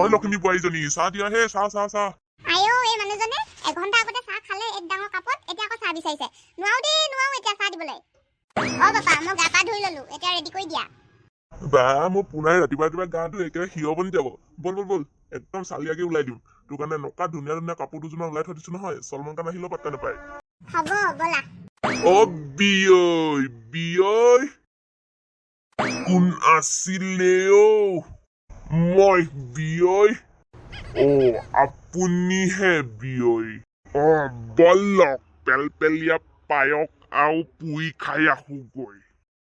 ঐ লখিমী বোৱাৰীজনী, চাহ দিয়া হে, চাহ চাহ চাহ। আইঅ, এই মানুহজনে এঘণ্টা আগতে চাহ খালে এক ডাঙৰ কাপত, এতিয়া আকৌ চাহ বিচাৰিছে। নোৱাৰো দেই, নোৱাৰো এতিয়া চাহ দিবলৈ। অ বাপা, মই গা পা ধুই ললো, এতিয়া ৰেডি কৰি দিয়া। বা, মোৰ পোনাই ৰাতিপুৱা ৰাতিপুৱা গাটো একেবাৰে হিৰ বনি যাব। ব'ল ব'ল ব'ল, একদম চালিয়াকে ওলাই দিম। তোৰ কাৰণে এনেকুৱা ধুনীয়া ধুনীয়া কাপোৰ দুযোৰমান ওলাই থৈ দিছো নহয়, চলমান খান আহিলেও পাত্তা নাপায়। হ'ব, ব'লা। অ বিয়ৈ বিয়ৈ, কোন আছিলে অ? মই বিয়ৈ। অ, আপুনিহে বিয়ৈ? অ, বলক, পেলপেলীয়া পায়স আৰু পুৰি খাই আহোগৈ।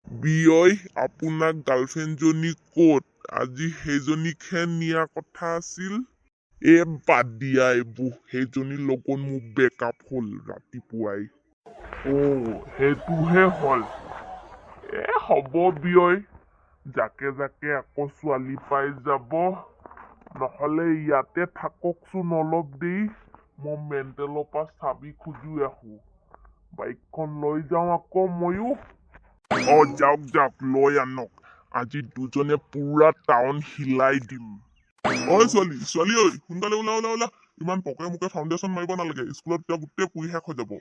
বিয়ৈ, আপোনাৰ গাৰ্লফ্ৰেণ্ডজনী ক'ত? আজি সেইজনীকহে নিয়া কথা আছিল। এ বাদ দিয়া এইবোৰ, সেইজনীৰ লগত মোৰ ব্ৰেকআপ হ'ল ৰাতিপুৱাই। অ, সেইটোহে হ'ল। এ হ'ব বিয়ৈ, জাকে জাকে আকৌ ছোৱালী পাই যাব। নহ'লে ইয়াতে থাককচোন অলপ দেৰি, মই মেণ্টেলৰ পৰা চাবি খুজি আহো। বাইকখন লৈ যাওঁ আকৌ ময়ো। অ, যাওক যাওক, লৈ আনক। আজি দুজনে পুৰা টাউন হিলাই দিম। ঐ ছোৱালী, ছোৱালী ঐ, সোনকালে ওলা ওলা ওলা। ইমান পকে মোকে ফাউণ্ডেশ্যন মাৰিব নালাগে, স্কুলত এতিয়া গোটেই পুৰি শেষ হৈ যাব।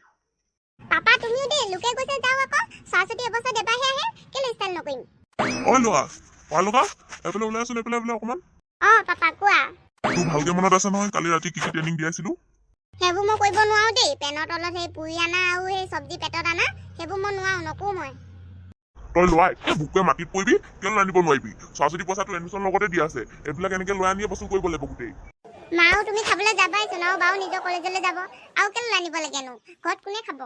পাপা, তুমিও দেই, লোকে কৈছে যাওঁ আকৌ। সৰস্বতী এবছৰত এবাৰহে আহে, কেলৈ ষ্টাইল নকৰিম? ঐ ল'ৰা, অ ল'ৰা, এইফালে ওলাই আছোন, এইফালে এইফালে অকণমান। অ পাপা, কোৱা। তোৰ ভালকে মনত আছে নহয়, কালি ৰাতি কি কি ট্ৰেইনিং দিয়াইছিলো? সেইবোৰ মই কৰিব নোৱাৰো দেই। পেনৰ তলত সেই পুৰি আনা আৰু সেই চব্জি পেটত আনা, সেইবোৰ মই নোৱাৰো, নকৰো মই। তই লোৱা একে বুকুৱে মাটিত পৰিবি। কিয় আনিব নোৱাৰিবি? সৰস্বতী পইচাটো এডমিশ্যন লগতে দিয়া আছে। এইবিলাক এনেকে লৈ আনিয়ে বস্তু কৰিব লাগিব গোটেই। মাও, তুমি খাবলৈ যাবাইচোন, আৰু বাও নিজৰ কলেজলৈ যাব। আৰু কেলৈ আনিব লাগেনো? ঘৰত কোনে খাব?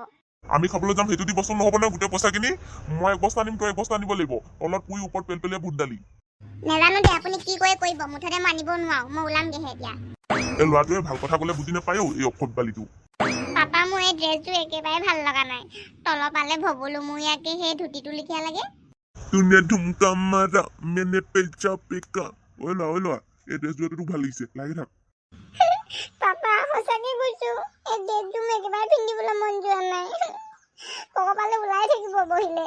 আমি খাবলৈ যাম, সেইটো দি বস্তু নহ'ব নহয়। গোটেই পইচাখিনি মই এক বস্তা আনিম, তই এক বস্তা আনিব লাগিব। তলত পুৰি, ওপৰত পেলপেলীয়া বুট দালি। নাজানো দেই, আপুনি কি কৰে কৰিব, মুঠতে মই আনিব নোৱাৰো। মই ওলামগেহে এতিয়া। এই ল'ৰাটোৱে ভাল কথা ক'লে বুজি নাপায়ো, এই অসৎ বালিটো। পাপা, মোৰ এই ড্ৰেছটো একেবাৰে ভাল লগা নাই। তলৰ পালে ভবলু মূৰীয়াকে সেই ধুতিটো লিখীয়া লাগে। तूने ठुमका मारा, मैंने पेचा पेका। ঐ লোৱা, ঐ লোৱা, এই ড্ৰেছযোৰটো তোক ভাল লাগিছে, লাগি থাক। পাপা, সঁচাকে কৈছো, এই ড্ৰেছটো মোৰ একেবাৰে পিন্ধিবলৈ মন যোৱা নাই। পকপালে ওলাই থাকিব বহিলে।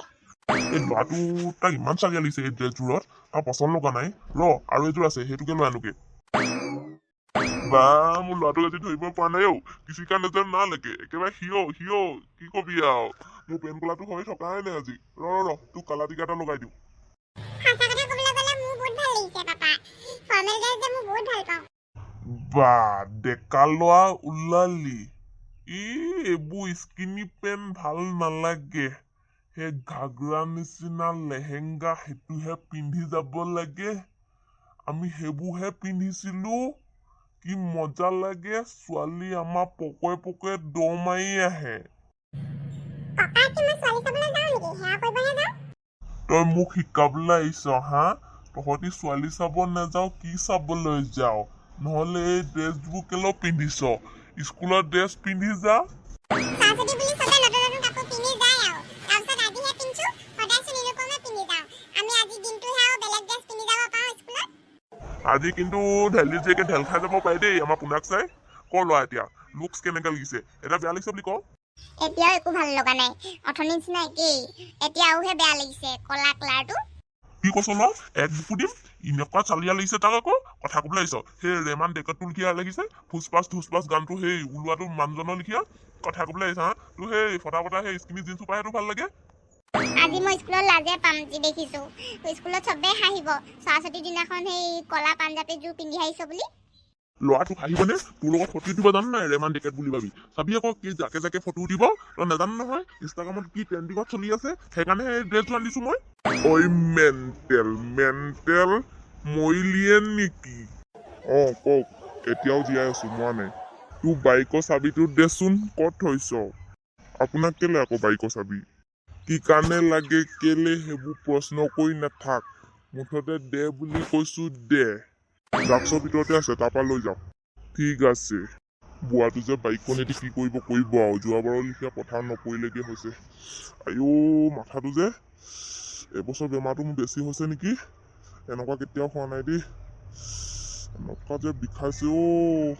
এই ল'ৰাটো, তাক ইমান চাৰিয়া লাগিছে এই ড্ৰেছযোৰত, তাৰ পচন্দ লগা নাই। ৰ, আৰু এযোৰ আছে, সেইটোকে লৈ আনোগে। বা, মোৰ ল'ৰাটোক আজি ধৰিব পৰা নাই অ। किसी का नज़र ना लगे, একেবাৰে হিৰ হিৰ, কি কবি আৰু। মোৰ পেন কলাটো হৈ থকাই নাই আজি। ৰ ৰ ৰ, তোক কালা টিকা এটা লগাই দিওঁ। সঁচা কথা ক'বলৈ গ'লে মোৰ বহুত ভাল লাগিছে পাপা। ফৰ্মেল ড্ৰেছ যে মই বহুত ভাল পাওঁ। বা, ডেকা ল'ৰা ওলালি। ই এইবোৰ স্কিনি পেণ্ট ভাল নালাগে। সেই ঘাগৰা নিচিনা লেহেংগা, সেইটোহে পিন্ধি যাব লাগে। আমি সেইবোৰহে পিন্ধিছিলো, কি মজা লাগে। ছোৱালী আমাৰ পকৰে পকৰে দৌৰ মাৰি আহে। পাপা, কি মই ছোৱালী চাবলৈ যাওঁ নেকি? সেৱা কৰিবহে যাওঁ। তই মোক শিকাবলৈ আহিছ হা? তহঁতি ছোৱালী চাব নাযাও, কি চাবলৈ যাও? নহ'লে এই ড্ৰেছবোৰ কেলৈ পিন্ধিছ? স্কুলৰ ড্ৰেছ পিন্ধি যা। সৰস্বতী বুলি চবে নতুন নতুন কাপোৰ পিন্ধি যায় আৰু তাৰপিছত আজিহে পিন্ধছো, সদায়চোন ইউনিফৰ্মে পিন্ধি যাওঁ আমি। আজি দিনটোহে আৰু বেলেগ ড্ৰেছ পিন্ধি যাব পাৰোঁ স্কুলত। আজি কিন্তু ঢেলি জীয়েকে ঢেল খাই যাব পাৰে দেই আমাৰ পোনাক চাই। ক লোৱা, এতিয়া লুকছ কেনেকা লাগিছে? এটা বেয়া লাগিছে বুলি ক। এতিয়াও একো ভাল লগা নাই, অথনিৰ নিচিনা একেই। এতিয়া আৰুহে বেয়া লাগিছে কলা কালাৰটো। কি কৈছ লোৱা? এক বুকু দিম, এনেকুৱা চালিয়া লাগিছে তাক। আকৌ কথা ক'বলৈ আহিছ। সেই ৰেমান ডেকাটোৰ লিখিয়া লাগিছে, ফুচপাচ ধুচপাচ গানটো সেই ওলোৱাটো মানুহজনৰ লিখিয়া। কথা ক'বলৈ আহিছ হা? তোৰ সেই ফটা ফটা সেই স্কিনি জিন্সটো পাই সেইটো ভাল লাগে। আজি মই স্কুলত লাজে পাম যি দেখিছো। স্কুলত চবেই হাঁহিব, সৰস্বতী দিনাখন সেই কলা পাঞ্জাবী যোৰ পিন্ধি আহিছ বুলি। ল'ৰাটোক হাঁহিবনে? তোৰ লগত ফটো উঠিব জান নাই? ৰেমান ডেকেট বুলি ভাবি চাবি আকৌ, কি জাকে জাকে ফটো উঠিব, তই নাজানো নহয়। ইনষ্টাগ্ৰামত কি ট্ৰেণ্ডিঙত চলি আছে, সেইকাৰণে সেই ড্ৰেছটো আনিছো মই। ঐ মেণ্টেল, মেণ্টেল, মৰিলিয়ে নেকি? অ কওক, এতিয়াও জীয়াই আছো, মৰা নাই। তোৰ বাইকৰ চাবিটো দেচোন, ক'ত থৈছ? আপোনাক কেলে আকৌ বাইকৰ চাবি? কি কাৰণে লাগে, কেলে, সেইবোৰ প্ৰশ্ন কৰি নাথাক। মুঠতে দে বুলি কৈছো, দে। ড্ৰাগছৰ ভিতৰতে আছে, তাৰপৰা লৈ যাওক। ঠিক আছে। বুঢ়াটো যে বাইকখন এদি কি কৰিব কৰিব আৰু, যোৱাবাৰৰ লিখীয়া পথাৰত নপৰিলেগে হৈছে। আইঅ, মাথাটো যে এইবছৰ বেমাৰটো মোৰ বেছি হৈছে নেকি? এনেকুৱা কেতিয়াও হোৱা নাই দেই। এনেকুৱা যে বিষাইছে অ',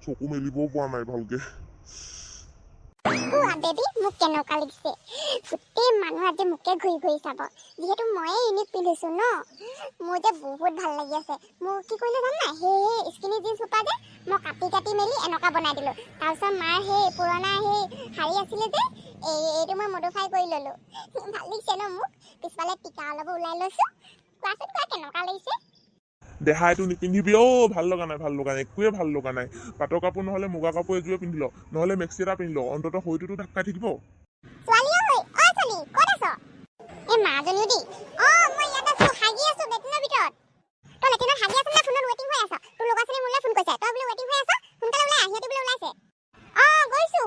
চকু মেলিবও পৰা নাই ভালকে। বেবী, মোক কেনেকুৱা লাগিছে? গোটেই মানুহ আজি মোকে ঘূৰি ঘূৰি চাব, যিহেতু ময়ে ইউনিক পিন্ধিছো ন। মোৰ যে বহুত ভাল লাগি আছে। মোৰ কি কৰিলো জান নাই? সেই স্কিনি জিন্স সোপা যে মই কাটি কাটি মেলি এনেকুৱা বনাই দিলো। তাৰপিছত মাৰ সেই পুৰণা সেই শাৰী আছিলে যে, এইটো মই মডিফাই কৰি ললো। ভাল লাগিছে ন মোক? পিছফালে টিকা অলপো ওলাই লৈছো। কোৱাচোন কোৱা, কেনেকুৱা লাগিছে? দেহা, এইটো নিপিন্ধিবি অ'। ভাল লগা নাই, ভাল লগা নাই, একোৱে ভাল লগা নাই। পাটৰ কাপোৰ নহ'লে মুগা কাপোৰ এযোৰে পিন্ধি ল, নহ'লে মেক্সি এটা পিন্ধি ল। অন্ততঃ শৰীৰটোতো ঢাক খাই থাকিব। ছোৱালী ঐ, ঐ ছোৱালী, ক'ত আছ? এই মাজনীও দেই। অ, মই ইয়াত আছো, হাগি আছো লেট্ৰিনৰ ভিতৰত। তই লেট্ৰিনত হাগি আছ নে ফোনত ৱেটিং হৈ আছ? তোৰ লগৰ ছোৱালী মোলৈ ফোন কৰিছে, তই বোলে ৱেটিং হৈ আছ। সোনকালে ওলাই আহ, সিহঁতি বোলে ওলাইছে। অ, গৈছো।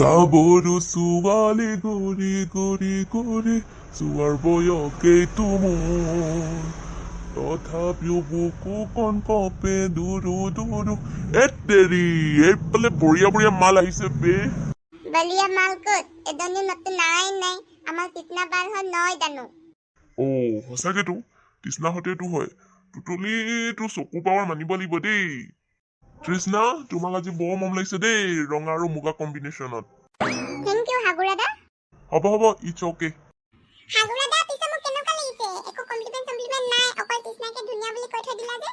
গাভৰু ছোৱালী ঘূৰি ঘূৰি ঘূৰি যোৱাৰ বয়সেইটো মোৰ, তথাপিও বুকুখন কঁপে দুৰু দুৰু। এ তেৰি, এইফালে বঢ়িয়া বঢ়িয়া মাল আহিছে বে। বলিয়া মাল ক'ত? এজনী নতুন নাই নাই, আমাৰ কৃষ্ণা বাৰ হ'ল নহয় জানো? অ', সঁচাকেতো, তৃষ্ণাহঁতেতো হয়। টুটলি, তোৰ চকু পাৱাৰ মানিব লাগিব দেই। তৃষ্ণা, তোমাক আজি বৰ মৰম লাগিছে দেই, ৰঙা আৰু মুগা কম্বিনেশ্যনত। Thank U হাগুৰাদা। হ'ব হ'ব, it's okay. হাগুৰাদা, পিছে মোক কেনেকুৱা লাগিছে? একো কমপ্লিমেণ্ট চমপ্লিমেণ্ট নাই, অকল তৃষ্ণাকে ধুনীয়া বুলি কৈ থৈ দিলা যে।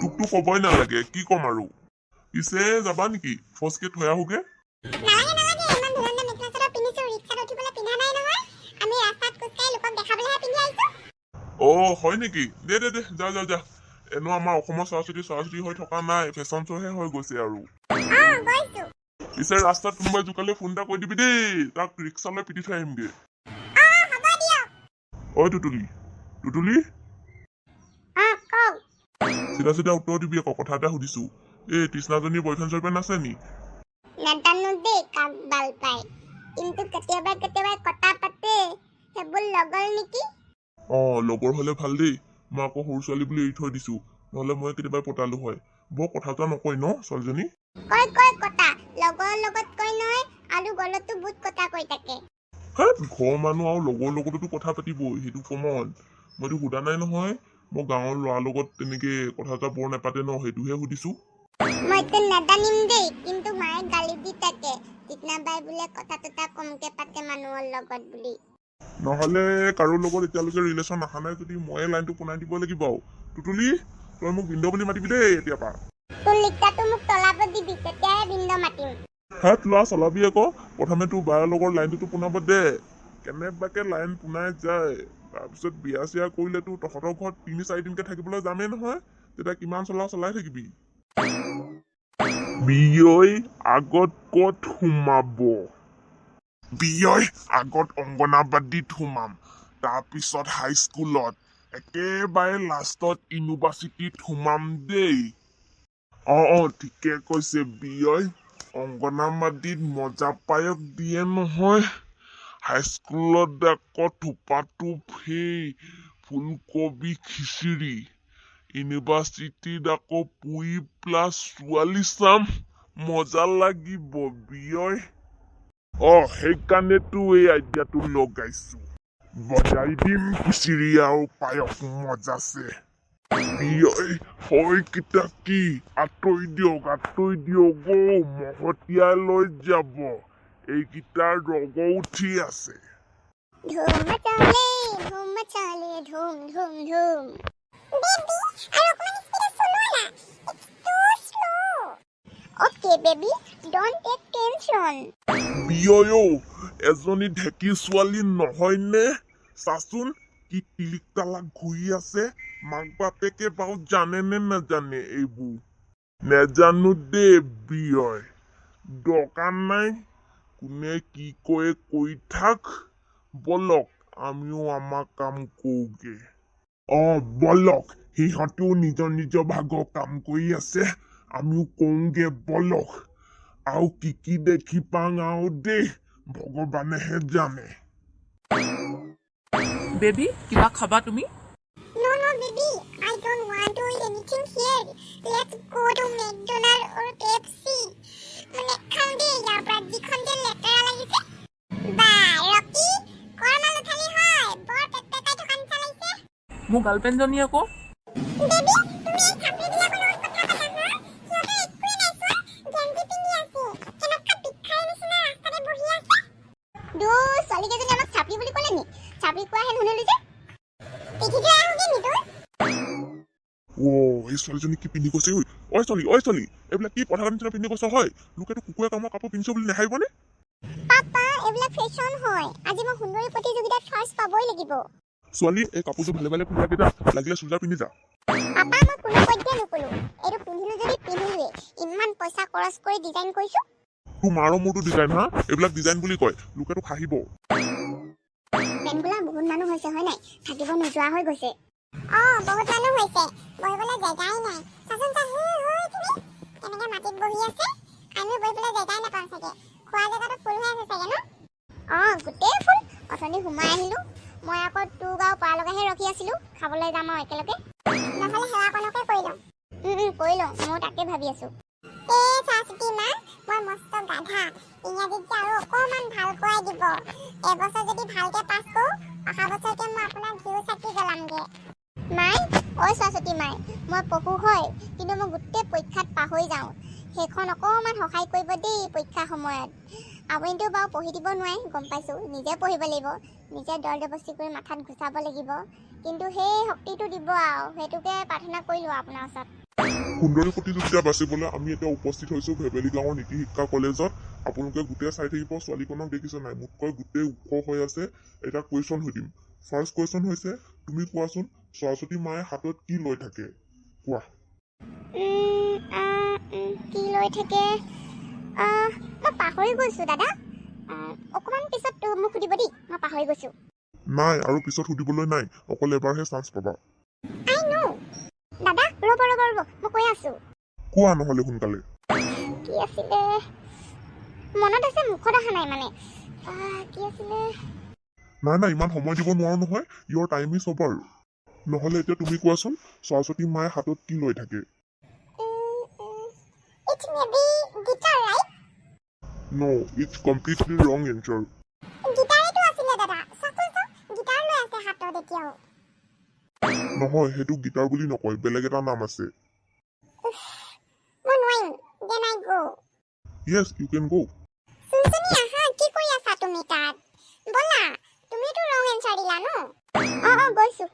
তোকতো ক'বই নালাগে, কি ক'ম আৰু। পিছে যাবা নেকি? ফচকে থৈ আহোগে। নালাগে নালাগে, ইমান ধুনীয়া মেখেলা চাদৰ পিন্ধিছো, ৰিক্সাত উঠিবলৈ পিন্ধা নাই নহয়। আমি ৰাস্তাত খোজকাঢ়ি লোকক দেখাবলৈহে পিন্ধি আহিছো। অ, হয় নেকি? দে দে দে, যা যা যা। এনেও আমাৰ অসমৰ সৰস্বতী সৰস্বতী হৈ থকা নাই, ফেশ্বন শ্ব'হে হৈ গৈছে আৰু। অ, গৈছো। পিছে ৰাস্তাত কোনোবাই জোকালে ফোন এটা কৰি দিবি দেই, তাক ৰিক্সালৈ পিটি থৈ আহিমগে। অ, হ'ব দিয়ক। ঐ টুটুলি, টুটুলি। অ, কওক। চিধা চিধা উত্তৰ দিবি আকৌ, কথা এটা সুধিছো। এই তৃষ্ণাজনীৰ বয়ফ্ৰেণ্ড চয়ফ্ৰেণ্ড আছে নি? নাজানো দেই কাক ভাল পায়, কিন্তু কেতিয়াবা কেতিয়াবা কথা পাতে। সেইবোৰ লগৰ নেকি? অ, লগৰ হলে ভাল দেই। মই আকৌ সৰু ছোৱালী বুলি এৰি থৈ দিছো, নহলে মই কেতিয়াবা পতালো হয়। বৰ কথা চথা নকয় ন ছোৱালীজনী? কয় কয় কথা, লগৰ লগত কয় নহয়, আৰু গলতো বহুত কথা কৈ থাকে। হে, ঘৰৰ মানুহ আৰু লগৰ লগতোতো কথা পাতিবই, সেইটো কমন। মইতো সোধা নাই নহয়। মই গাঁৱৰ ল'ৰাৰ লগত তেনেকে কথা চথা বৰ নাপাতে ন, সেইটোহে সুধিছো। মইতো নাজানিম দেই, কিন্তু মায়ে গালি দি থাকে, তৃষ্ণাবাই বোলে কথা তথা কমকে পাতে মানুহৰ লগত বুলি। নহলে কাৰো লগত এতিয়ালৈকে ৰিলেশ্যন অহা নাই যদি ময়ে লাইনটো পোনাই দিব লাগিব আৰু। টুটুলি, তই মোক ভিনদেউ বুলি মাতিবি দেই এতিয়াৰ পৰা। তোৰ লিটাৰটো মোক চলাব দিবি, তেতিয়াহে ভিনদেউ মাতিম। হেত, ল'ৰা, চলাবি আকৌ। প্ৰথমে তোৰ বাৰ লগৰ লাইনটোতো পোনাব দে। কেনেবাকে লাইন পোনাই যায়, তাৰপিছত বিয়া চিয়া কৰিলেতো তহঁতৰ ঘৰত 3-4 দিনকে থাকিবলৈ যামেই নহয়, তেতিয়া কিমান চলাও চলাই থাকিবি। বিয়ৈ আগত ক'ত সোমাব? বিয়ৈ আগত অংগনাবাদীত সোমাম, তাৰপিছত হাইস্কুলত, একেবাৰে লাষ্টত ইউনিভাৰ্চিটিত সোমাম দেই। অ অ ঠিকে কৈছে বিয়ৈ। অংগনাবাদীত মজা পায়স দিয়ে নহয়, হাইস্কুলত আকৌ থোপাথোপ সেই ফুলকবি খিচিৰি, ইউনিভাৰ্চিটিত আকৌ পুৰি প্লাছ ছোৱালী চাম, মজা লাগিব বিয়ৈ। অ, সেইকাৰণেতো এই আইডিয়াটো লগাইছো। বজাই দিম খিচিৰি আৰু পায়স মজাছে। বিয়ৈ হয় কেইটা কি? আঁতৰি দিয়ক, আঁতৰি দিয়ক অ', মহতিয়াই লৈ যাব। এইকেইটাৰ ৰগ উঠি আছে। ধুম মচালে, ধুম মচালে, ধুম ধুম ধুম। বেবি, আৰু অকণমান স্পীডত চলোৱা না। It's too slow. Okay baby, don't take tension. বিয়ৈ, এজনী ঢেকী ছোৱালী নহয়নে? চাচোন, কি তিলিক তালাক ঘূৰি আছে। মাক বাপেকে বাৰু জানে নে নাজানে এইবোৰ? নেজানো দেই বিয়ৈ। দৰকাৰ নাই, কোনে কি কয় কৈ থাক। বলক, আমিও আমাৰ কাম কৰোগে। অ, বলক, সিহঁতেও নিজৰ নিজৰ ভাগৰ কাম কৰি আছে, আমিও কৰোগে বলক। আৰু কি কি দেখি পাওঁ আৰু দেই, ভগৱানেহে জানে। বেবী, কিবা খাবা তুমি? No, baby. I don't want to eat anything here. Let's go to McDonald's or KFC. মানে খাওঁ দেই ইয়াৰ পৰা, যিখন যে লেতেৰা লাগিছে। বা ৰকি, কৰ মাল উঠালি হয়? বৰ পেট পেটাই থকা নিচিনা লাগিছে। মোৰ গাৰ্লফ্ৰেণ্ডজনী আকৌ। বেবী, তুমি এই চাপৰিবিলাকৰ লগত কথা পাতা হা? সিহঁতৰ একোৱে নাই, চোৱা, গেঞ্জি পিন্ধি আছে, কেনেকুৱা ভিক্ষাৰী নিচিনা ৰাস্তাতে বহি আছে। ছোৱালীজনী কি পিন্ধি গৈছে ঐ? ঐ ছোৱালী, ঐ ছোৱালী, এইবিলাক কি পথাৰৰ নিচিনা পিন্ধি গৈছ হয়? লোকেতো কুকুৰে কামোৰা কাপোৰ পিন্ধিছ বুলি নাহাঁহিবনে? পাপা, এইবিলাক ফেশ্বন হয়। আজি মই সুন্দৰী প্ৰতিযোগিতাত ফাৰ্ষ্ট পাবই লাগিব। ছোৱালী, এই কাপোৰযোৰ ভালে ভালে খুলি যা, লাগিলে চুৰিদাৰ পিন্ধি যা। পাপা, মই কোনো পধ্যে নুখোলো। এইটো পিন্ধিলো যদি পিন্ধিলোৱে, ইমান পইচা খৰচ কৰি ডিজাইন কৰিছো। তোৰ মাৰৰ মোৰটো ডিজাইন হা? এইবিলাক ডিজাইন বুলি কয়, লোকেতো হাঁহিব। পেনগুলা, বহুত মানুহ হৈছে হয় নাই? থাকিব নোযোৱা হৈ গৈছে। অ, বহুত মানুহ হৈছে, বহিবলৈ জেগাই নাই। চাচোন চা, হে হৈ তুমি কেনেকে মাটিত বহি আছে। আমি বহিবলৈ জেগাই নাপাওঁ চাগে। খোৱা জেগাটো ফুল হৈ আছে চাগে ন? অ, গোটেই ফুল। অথনি সোমাই আহিলো মই, আকৌ তোৰ গাঁও পাৰ লগাহে ৰখি আছিলো। খাবলৈ যাম আৰু একেলগে, নহ'লে সেৱাকণকে কৰি লওঁ। কৰি লওঁ, ময়ো তাকে ভাবি আছো। এ সৰস্বতী মা, মই মস্ত গাধা। ইংৰাজীত যে আৰু অকণমান ভাল কৰাই দিব। এবছৰ যদি ভালকে পাছ কৰোঁ, অহা বছৰকে মই আপোনাৰ ঘিউ চাকি জ্বলামগে। মাই, ঐ সৰস্বতী মাই, মই পঢ়ো হয়, কিন্তু মই গোটেই পৰীক্ষাত পাহৰি যাওঁ। সেইখন অকণমান সহায় কৰিব দেই পৰীক্ষাৰ সময়ত। আপুনিতো বাৰু পঢ়ি দিব নোৱাৰে, গম পাইছোঁ। নিজে পঢ়িব লাগিব, নিজে দল জবস্তি কৰি মাথাত ঘুচাব লাগিব, কিন্তু সেই শক্তিটো দিব আৰু সেইটোকে প্ৰাৰ্থনা কৰিলোঁ আপোনাৰ ওচৰত। সুন্দৰী প্ৰতিযোগিতা বাচিবলৈ আমি এতিয়া উপস্থিত হৈছো ভেবেলী গাঁৱৰ নীতি শিক্ষা কলেজত। আপোনালোকে গোটেই চাই থাকিব। ছোৱালীখনক দেখিছে নাই? মোতকৈ গোটেই ওখ হৈ আছে। এটা কুৱেশ্যন সুধিম। ফাৰ্ষ্ট কুৱেশ্যন হৈছে, তুমি কোৱাচোন, সৰস্বতী মায়ে হাতত কি লৈ থাকে, কোৱা। কি লৈ থাকে? মই পাহৰি গৈছোঁ দাদা। অকণমান পিছত মোক সুধিব দেই, মই পাহৰি গৈছোঁ। নাই, আৰু পিছত সুধিবলৈ নাই। অকল এবাৰহে চান্স পাবা। আই ন' দাদা, ৰ'ব ৰ'ব ৰ'ব, মই কৈ আছোঁ। কোৱা নহ'লে সোনকালে। কি আছিলে? মনত আছে, মুখত অহা নাই মানে। কি আছিলে? নাই নাই, ইমান সময় দিব নোৱাৰো নহয়। Your time is over. নহ'লে এতিয়া তুমি কোৱাচোন, সৰস্বতী মায়ে হাতত কি লৈ থাকে? It may be guitar, right? No, it's completely wrong answer. গীটাৰেতো আছিলে দাদা। চাচোন চাওক, গীটাৰ লৈ আছে হাতত এতিয়াও। নহয়, সেইটো গীটাৰ বুলি নকয়, বেলেগ এটা নাম আছে। মই নোৱাৰিম। Then I go? Yes, you can go. চুনচুনি, আহা, কি কৰি আছা তুমি তাত? ব'লা, তুমিতো ৰং এনচাৰ দিলা ন? অঁ অঁ, গৈছো।